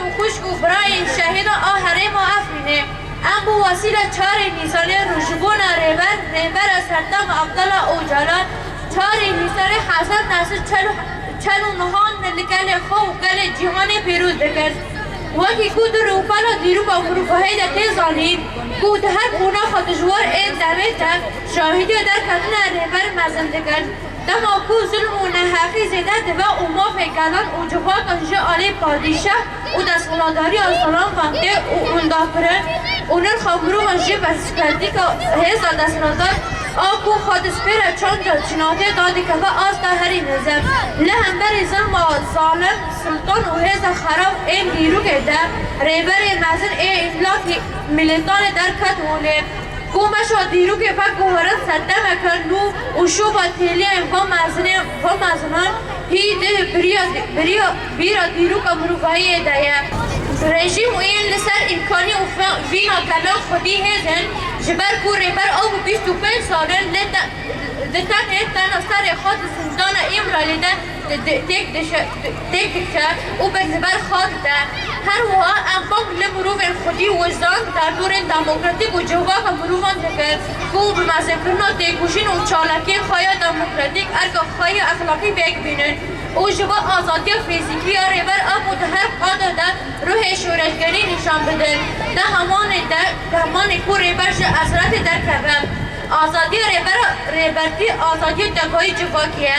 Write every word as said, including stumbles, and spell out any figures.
û xwişk û birayên şehîdan a herêma Efrînê. Em bi wesîla çarê Nîsanê rojbûna rêber, rêbera serdem Abdullah Ocalan, çarê Nîsanê hezar neh sed çel û, çel û nehan li gelê xwe û gelê cîhanê pîroz dikir. Wekî ku di rûpela dîroka mirovahiyê de tê zanîn, ku di her qonaxa dijwar ê demê de şahîdiya derketina rêber mezin dikir. Dema ku zulm û neheqî zêde dibe û mafê gelan û civakan ji alî padîşah û desthilatdariya zalim vengtê û ûndakirin û nirxa mirovan jî bersperdîka hêza desthilatdar a ku xwe dispêre çanda cinatê dadikeve asta herî nizem. Li hemberî zilma zalim, siltan û hêza xerab ên dîrokê de rêberê mezin ê îmlakî milîtanê derket holê. Ku meşa dîrokê veguherin sedemeke nû û şoba têliyên va mezinê-, va mezinan hî di biriya, biriya, bîra dîroka mirovahiyê de ye. Rejîm û yên li ser îmkanî û fe-, vîna gelan xwedî hêz in, ji ber ku rêber ew bi bîst û pênc sal in lê te-, di tenê tena serê xwe di zindana Îmralî de di-, di-, têk dişe-, têk dikşe û bi li ber xwe dide. Her wiha em bang li mirovên xwedî, wijdan, derdorên demokratîk û civaka mirovan dikin ku bi mezinkirina têkoşîn û çalakiyên xwe ya demokratîk erka xwe ya exlaqî pêk bînin û ji bo azadiya fîzîkî ya Rêber Apo di her qada de ruhê şoreşgerî nîşan bidin. Di hemanê de, di hemanê ku Rêber ji esretê derkeve. Azadiya rêbera, rêbertî, azadiya tevayî civakî ye.